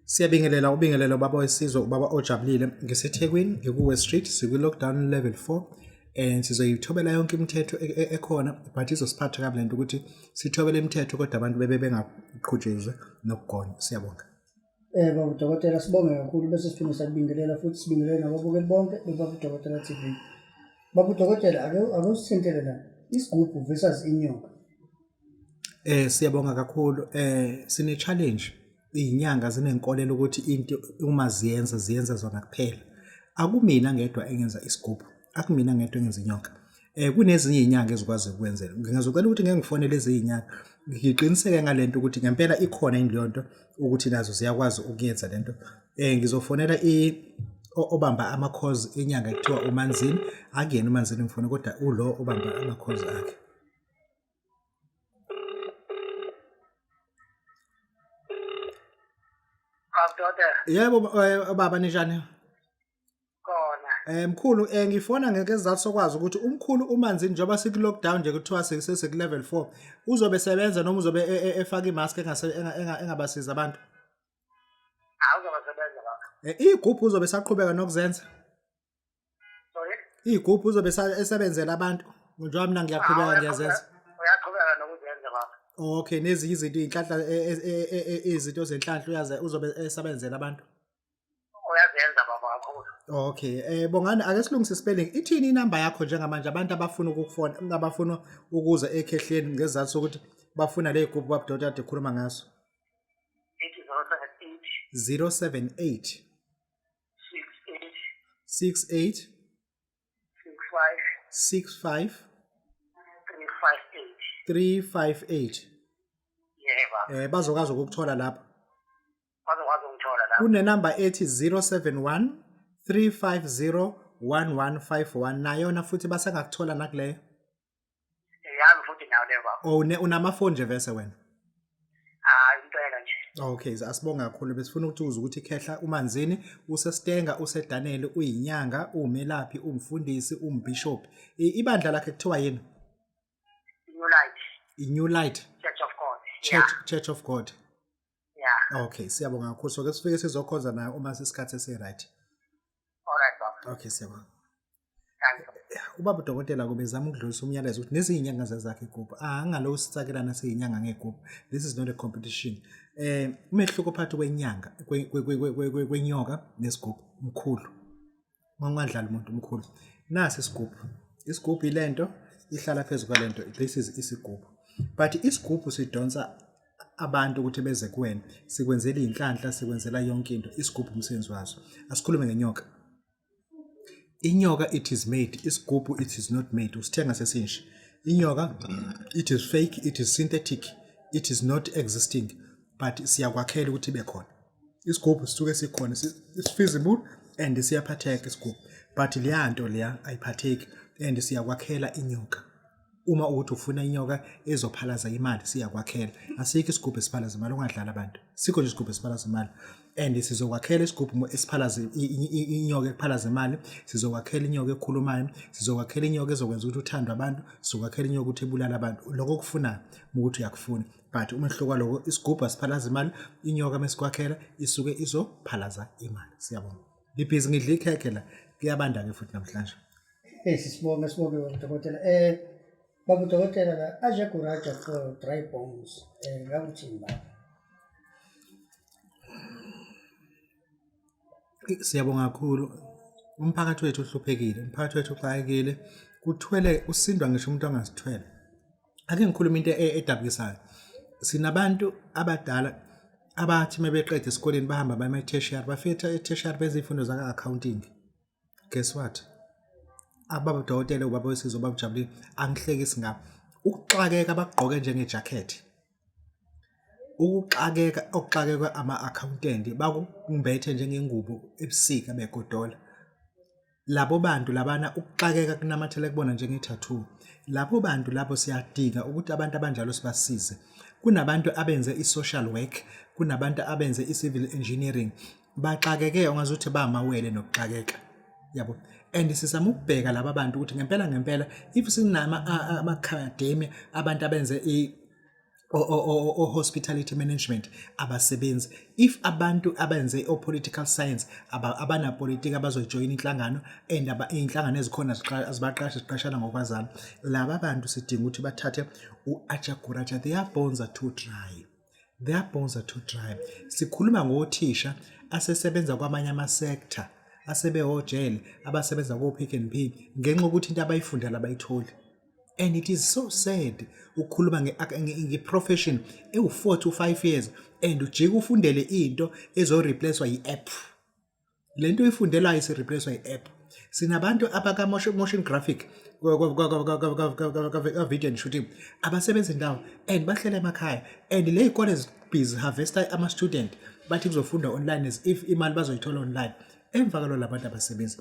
Siyabingelela ubingelela ubaba wesizwe ubaba ojabulile ngiseThekwini ngiku-West Street sikwi-lockdown level 4 and sizoyithobela yonke imithetho e, e, ekhona but izosiphatha kabi lento ukuthi sithobele imithetho kodwa abantu bebe bengaqhutshezwe nokugonywa. Siyabonga. Baba udokotela sibonge kakhulu bese siphinde sakubingelela futhi sibingelele nababukeli bonke bebaba udokotela TV. Baba udokotela ake ake usithintele la isigubhu versus inyoka. Siyabonga kakhulu. Sine challenge izinyanga zinenkolelo ukuthi into uma ziyenza ziyenza zona kuphela. Akumina ngedwa engenza isigubhu, akumina ngedwa engenza inyoka. Kunezinye izinyanga ezikwazi ukwenzela. Ngingazocela ukuthi ngeke ngifonele ezinye izinyanga ngiqiniseke ngalento ukuthi ngempela ikhona yini leyo nto ukuthi nazo ziyakwazi ukuyenza lento. Ngizofonela obamba ama-calls enyanga ekuthiwa uManzini, akuyena uManzini ngifuna kodwa ulo obamba ama-calls akhe. Yebo baba ninjani? Khona. Mkhulu ngifona ngesizathu sokwazi ukuthi umkhulu uManzini njengoba siku lockdown nje kuthiwa sesiku level 4 uzobe sebenza noma uzobe e, e, efaka imask engase engabasiza abantu. Hawu uzobe sebenza baba. Igubhu uzobe saqhubeka nokuzenza. Sorry? Iy'gubhu uzobe esebenzela abantu njengoba mina ngiyaqhubeka ngiyazenza. Uyaqhubeka nokuzenza baba. Okay, nezinye izinto iy'nhlanhla e, e, e, izinto zenhlanhla uyaze uzobe esebenzela abantu. Uyazenza baba kakhulu. Okay, Bongani ake silungise spelling. Ithini inamba yakho njengamanje abantu abafuna ukukufona, abafuna ukuza ekhehleni ngezathu sokuthi bafuna le gubhu babudota ade khuluma ngaso. Ithi 078 078 68 68 65 65 358. 358. Yebo. Bazokwazi ukukuthola lapho. Bazokwazi ukungithola lapho. Kunenamba ethi 071 350 1151 nayona futhi basengakuthola nakuleyo. Yami futhi nayo leyo baba. Oh unamafoni nje vese wena. Hayi impela nje. Okay, asibonga kakhulu besifuna ukuthi uze ukuthi khehla uManzini useStenga useDanele uyinyanga umelaphi umfundisi umbishop. Ibandla lakhe kuthiwa yini? New Light. I-New Light Church of God. Church yeah. Church of God. Yeah. Okay, siyabonga kakhulu. So ke sifike sizokhonza naye uma sesikhathi esi-right. All right baba. Okay, siyabonga. Thank you. Ubaba udokotela kube zama ukudlulisa umyalezo ukuthi nezinyanga zezakhe igubhu angalo sitsakelana siyinyanga ngegubhu. This is not a competition. Umehluko phakathi kwenyanga kwenyoka nesigubhu mkhulu. Uma ungadlali umuntu omkhulu. Nasi isigubhu. Isigubhu ilento ihlala phezu kwalento. This is isigubhu. But isigubhu sidonsa abantu ukuthi beze kuwena. Sikwenzela iy'nhlanhla, sikwenzela yonke into. Isigubhu umsebenzi waso. Asikhulume ngenyoka. Inyoka it is made, isigubhu it is not made. Usithenga sesinje. Inyoka it is fake, it is synthetic, it is not existing but siyakwakhela ukuthi ibe khona. Isigubhu sisuke sikhona is feasible and siyaphatheka isigubhu but leya nto leya ayiphatheki and siyakwakhela inyoka. Uma ukuthi ufuna inyoka ezophalaza imali siyakwakhela. Asikho isigubhu esiphalaza imali ungadlala abantu. Sikho nje isigubhu esiphalaza imali and sizokwakhela isigubhu esiphalaza inyoka ephalaza imali, sizokwakhela inyoka ekhulumayo, sizokwakhela inyoka ezokwenza ukuthi uthandwe abantu, sizokwakhela inyoka ukuthi ibulale abantu. Lokho okufunayo ukuthi uyakufuna. But umehluko waloko isigubhu asiphalaza imali, inyoka mesikwakhela isuke izophalaza imali. Siyabonga. Ngibhizi ngidla ikhekhe la. Kuyabanda ke futhi namhlanje. Hey sibonge sibonge baba dokotela. Baba dokotela la aje kuraja for dry bones. Ngakuthini baba? Siyabonga kakhulu. Umphakathi wethu uhluphekile, umphakathi wethu uxakekile. Kuthwele usindwa ngisho umuntu angazithwele. Ake ngikhulume into edabukisayo. Sinabantu abadala abathi uma beqeda esikoleni bahamba baya ema-tertiary, bafike e-tertiary benze iy'fundo zaka-accounting. Guess what? Ababa udokotela ubaba wesizwe ubaba ujabulile angihlekisi ngabo. Ukuxakeka abakugqoke njengejakhethi. Ukuxakeka okuxakekwa ama-accountant bakumbethe njengengubo ebusika begodola. Labo bantu labana ukuxakeka kunamathele kubona njenge-tattoo. Labo bantu labo siyadinga ukuthi abantu abanjalo sibasize. Kunabantu abenze i-social work, kunabantu abenze i-civil engineering. Baxakeke ungazuthi bamawele nokuxakeka. Yabo. And sizama ukubheka laba bantu ukuthi ngempela ngempela if sinama ama-academia abantu abenze O-hospitality management abasebenzi. If abantu abenze o-political science abanapolitiki abazojoyina inhlangano and iy'nhlangano ezikhona azibaqashi, ziqashana ngokwazana. Laba bantu sidinga ukuthi bathathe u-ajaguraja. Their bones are too dry, their bones are too dry. Sikhuluma ngothisha asesebenza kwamanye ama-sector, asebehojele, abasebenza ko-Pick n Pay ngenxa yokuthi into abayifundela abayitholi. And it is so sad ukukhuluma nge-profession ewu-4 to 5 years and ujike ufundele into ezo-replacewa yi-app. Le nto oyifundelayo isi-replacewa yi-app. Sinabantu abaka-motion graphic, ka-video and shooting, abasebenza indawo and bahlele emakhaya, and le y'kole busy harvesta ama-student, bathi kuzofundwa online as if imali bazoyithola online. Emva kwalo labantu abasebenzi,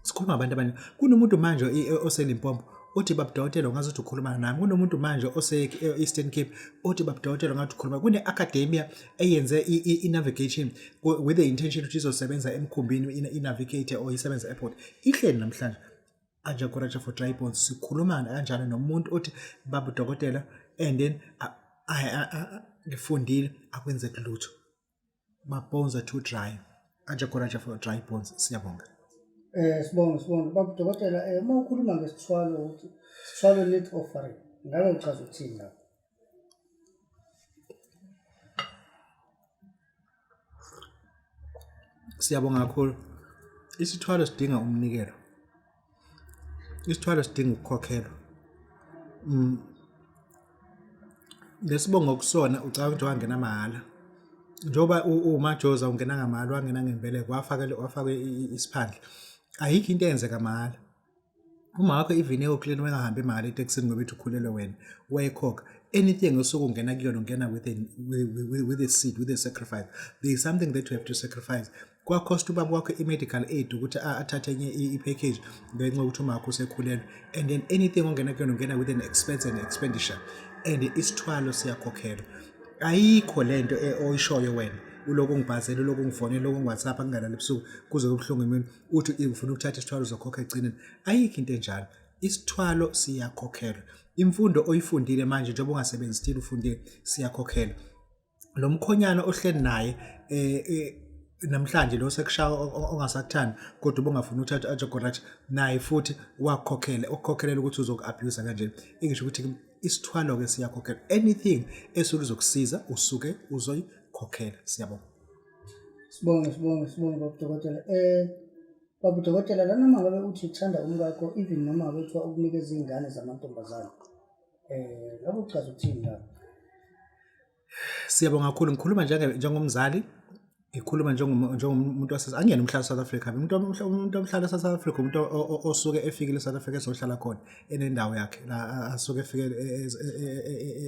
sikhuluma ngabantu abaningi. Kunomuntu manje oseLimpopo othi, "Baba dokotela, ungazuthi ukhuluma nami." Kunomuntu manje ose-Eastern Cape othi, "Baba dokotela, ungathi ukhuluma." Kune-academia eyenze i-navigation with the intention ukuthi izosebenza emkhumbini, i-navigate or isebenza airport, ihleli namhlanje. Ajakuraja for dry bones. Sikhuluma kanjalo nomuntu othi, "Baba dokotela," and then ngifundile, akwenzeki lutho. My bones are too dry. Ajakuraja for dry bones. Siyabonga. Sibonge, sibonge, baba dokotela. Uma ukhuluma ngesithwalo, ukuthi sithwalo need offering, ngabe uchaza ukuthini lapho? Siyabonga kakhulu. Isithwalo sidinga umnikelo, isithwalo sidinga ukukhokhelwa. Lesibongo kusona ucabanga ukuthi wangena mahhala, njengoba uMajoza ungena ngamahhala, wangena ngembeleko, wafaka wafakwe isiphandla. Ayikho into eyenzeka mahhala. Uma wakho even eyoklini wengahambi mahhala etekisini ngoba ethi ukhulelwe wena, wayekhokha. Anything osuke ungena kuyona ungena with a seed, with a sacrifice. There is something that you have to sacrifice. Kwakhosta ubaba wakho i-medical aid ukuthi athathe enye i-package ngenxa yokuthi uma wakho usekhulelwe. And then anything ongena kuyona ungena with an expense and expenditure, and isithwalo siyakhokhelwa. Ayikho lento oyishoyo wena, ulokhu ungibhazela, ulokhu ungifonela, ulokhu ungi-WhatsApp kungalala ebusuku kuze kubuhlungu emini, uthi ufuna ukuthatha isithwalo, uzokhokha ekugcineni. Ayikho into enjalo. Isithwalo siyakhokhelwa. Imfundo oyifundile manje, njengoba ungasebenzi, still ufundile, siyakhokhelwa. Lo mkhonyana ohleli naye namhlanje, lo sekushaya ongasakuthandi kodwa ubungafuni uthatha ajogorathi naye futhi, wakukhokhela, ukukhokhelela ukuthi uzoku-abuse kanje. Ingisho ukuthi isithwalo-ke siyakhokhelwa. Anything esuke izokusiza usuke uzoyikhokhela. Siyabonga. Sibonge, sibonge, sibonge, baba dokotela. Baba dokotela, lana uma ngabe uthi uthanda umkakho, even noma ngabe kuthiwa ukunikeza iy'ngane zamantombazane, ngabe uchaza ukuthini lapho? Siyabonga kakhulu. Ngikhuluma njengomzali, ngikhuluma njengomuntu wase, angiyena umhlali South Africa. Umuntu omhlala South Africa umuntu osuke efikile eSouth Africa, ezohlala khona, enendawo yakhe la asuke efike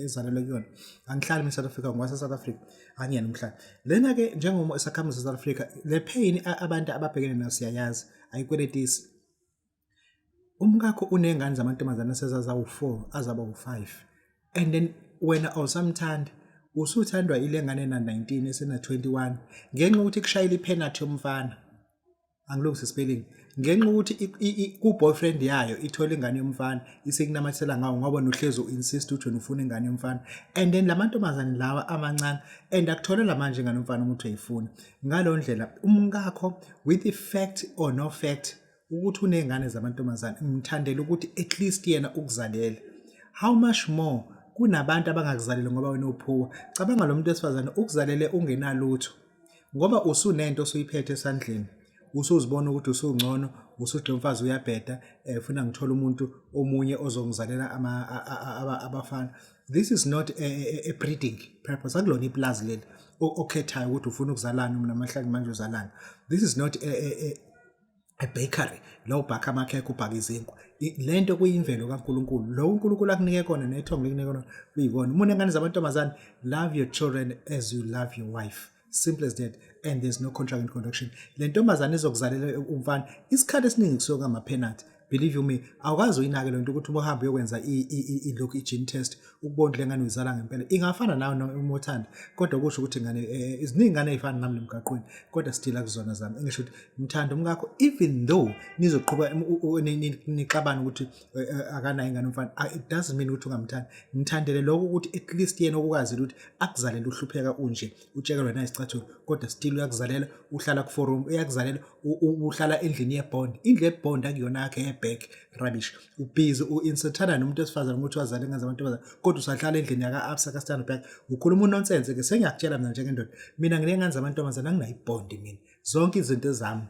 ezalelwe kuyona. Angihlali mina eSouth Africa, ngowase South Africa, angiyena umhlali. Lena ke njengoba isakhamuzi South Africa, le pain abantu ababhekene nayo siyayazi, ayikweletisi. Umkakho uney'ngane zamantombazane asezazawu-4, azaba u-5, and then wena awusamthandi, usuthandwa ile ngane ena-19, esena-21, ngenxa yokuthi kushayela i-penalty yomfana. Angilungise spelling. Ngenxa yokuthi ku-boyfriend yayo ithola ingane yomfana, isikunamathisela ngawo ngoba nohlezi u-insist ukuthi wena ufuna ingane yomfana. And then la mantombazane lawa amancane and akutholela manje ingane yomfana uma uthi uyayifuna. Ngaleyo ndlela umkakho, with effect or no fact ukuthi uney'ngane zamantombazane, mthandele ukuthi at least yena ukuzalele. How much more kunabantu abangakuzaleli ngoba wena uphuwa. Cabanga lo muntu wesifazane ukuzalele ungenalutho, ngoba usunento osuyiphethe esandleni, usuzibona ukuthi usungcono, usuthi lo mfazi uyabheda, ufuna ngithola umuntu omunye ozongizalela abafana. This is not a breeding purpose. Akulona iplazi leli okhethayo ukuthi ufuna ukuzalana namahlanje manje uzalana. This is not a bakery la ubhaka amakhekhe, ubhaka izinkwa. Lento kuyimvelo kaNkuluNkulu, lo uNkulunkulu akunike kona nethongo likunike kona kuyikona. Uma unengane zamantombazane, love your children as you love your wife, simple as that, and there's no contract and conduction. Le ntombazane izokuzalela umfana, isikhathi esiningi kusuka ngama-penalty. Believe you me, awukazi uyinake lento ukuthi uma uhambe uyokwenza ilokhu i-gene test ukubona le ngane uyizala ngempela. Ingafana nawe noma uma uthanda, kodwa kusho ukuthi ingane iziningi ingane ey'fana nami emgaqweni, kodwa still akuzona zami. Engisho ukuthi mthanda umkakho even though nizoqhuba nixabane ukuthi akanayo ingane umfana, it doesn't mean ukuthi ungamthandi. Mthandele lokho ukuthi at least yena okukwazile ukuthi akuzalele uhlupheka unje, utshekelwe nayisicathulo, kodwa still uyakuzalela, uhlala ku-four room, uyakuzalela, uhlala endlini ye-bond. Indlu ye-bond akuyona yakhe ye-back rubbish. Ubhizi u-insultana nomuntu wesifazane ukuthi wazala ingane zamantombazane, kodwa usahlala endlini yaka-Absa ka-Standard Bank. Ukhuluma unonsense ke, sengiyakutshela mina njengendoda. Mina nginey'ngane zamantombazane, anginayo i-bond mina. Zonke izinto ezami,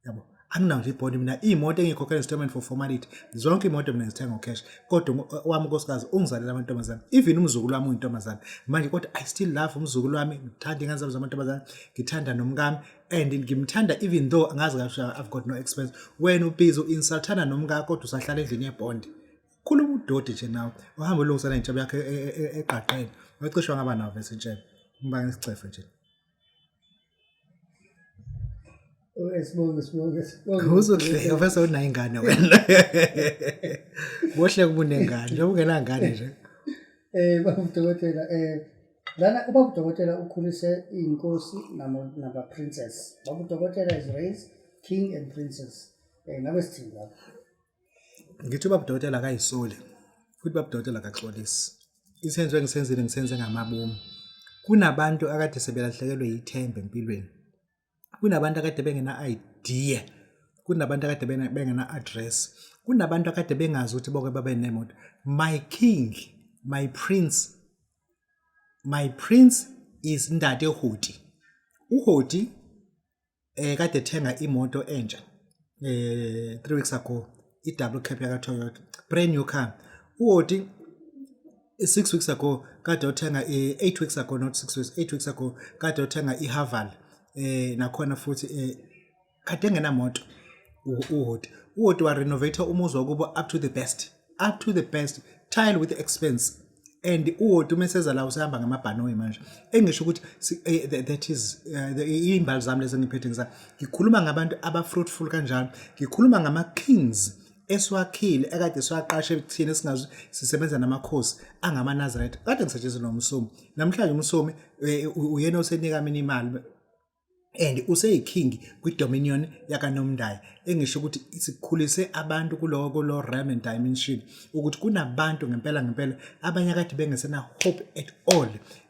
yabo, anginawo nje i-bond mina. Iy'moto engiyikhokhela installment for formality, zonke iy'moto mina ngizithenga ngo-cash, kodwa wami unkosikazi ungizalela amantombazane. Even umzukulu wami uyintombazane manje, kodwa I still love umzukulu wami. Ngithanda iy'ngane zami zamantombazane, ngithanda nomkami and ngimthanda even though angazi kahle, I've got no expense. Wena ubhizi u-insultana nomkakho kodwa usahlala endlini ye-bond. Khuluma udoti nje nawe, uhambe ulungisela intshebe yakho eqaqeni. Wacishe wangaba nawo vese intshebe, ngibanga isicefe nje. Sibonge, sibonge, sibonge. Uzohleka bese unayo ingane wena. Bohleka ubunengane, njengoba ungenangane nje. Baba udokotela, lana ubaba udokotela ukhulise iy'nkosi naba princess. Baba udokotela is raised king and princess. Ngabe sithini lapho? Ngithi ubaba udokotela akayisoli, futhi ubaba udokotela akaxolisi. Isenzo engisenzile ngisenze ngamabomu. Kunabantu akade sebelahlekelwe yithemba empilweni. Kunabantu akade bengena idea, kunabantu akade bengena address, kunabantu akade bengazi ukuthi bonke babe nemoto. My king, my prince, my prince is Ntate Hoti. UHoti kade ethenga imoto entsha 3 weeks ago, i-double cab yaka Toyota, brand new car. UHoti 6 weeks ago kade othenga, 8 weeks ago, not 6 weeks, 8 weeks ago kade othenga iHaval, nakhona futhi kade engenamoto uHoti. UHoti wa renovate umuzi wakubo up to the best, up to the best, tile with expense. And uHoti uma eseza la usehamba ngamabhanoyi manje. Engisho ukuthi that is iy'mbali zami lezi engiphethe ngisa. Ngikhuluma ngabantu aba-fruitful kanjalo. Ngikhuluma ngama-kings esiwakhile ekade siwaqashe thina esingazi sisebenza namakhosi angamaNazaretha. Kade ngisetshenziswa noMsomi. Namhlanje uMsomi uyena osenika mina imali and useyi-king kwi-dominion yakaNomndayi. Engisho ukuthi sikhulise abantu kulo kulo realm and dimension ukuthi kunabantu ngempela ngempela abanye akade bengesena hope at all.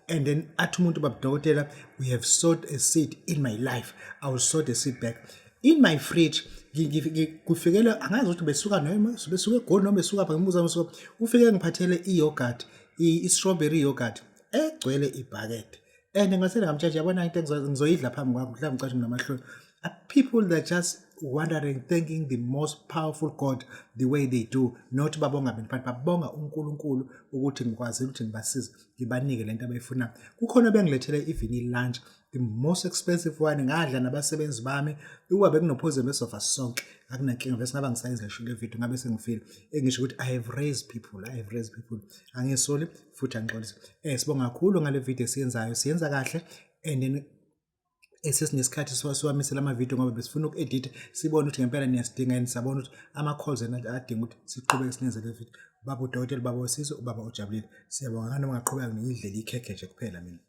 And then athi umuntu, baba dokotela, we have sowed a seed in my life, I will sow the seed back in my fridge. Kufikele angazi ukuthi besuka noma besuka eGoli noma besuka pha, ngimbuza besuka, ufike ngiphathele i-yogurt, i-strawberry yogurt egcwele ibhakede. And ngasele ngamtshela, yabona into ngizoyidla phambi kwakho, mhlawumbe ngicashe nginamahloni. People that just wondering, thanking the most powerful God the way they do, not babonga mina, but babonga uNkulunkulu ukuthi ngikwazi ukuthi ngibasize, ngibanike lento abayifunayo. Kukhona bengilethele even i-lunch, the most expensive one, ngadla nabasebenzi bami. Ukuba bekunophoze besofa sonke, akunankinga, bese ngaba ngisayenza le video ngabe sengifile. Engisho ukuthi I have raised people, I have raised people. Angisoli futhi angixolisi. Sibonga kakhulu ngale video esiyenzayo, siyenza kahle. And then sesinesikhathi siwamisela amavidiyo ngoba besifuna uku-editha, sibone ukuthi ngempela niyasidinga and sabona ukuthi ama-calls ena adinga ukuthi siqhubeke sinenze le video. Baba udokotela, ubaba wesizwe, ubaba ojabulile. Siyabonga noma ngaqhubeka ngiyidlela ikhekhe nje kuphela mina.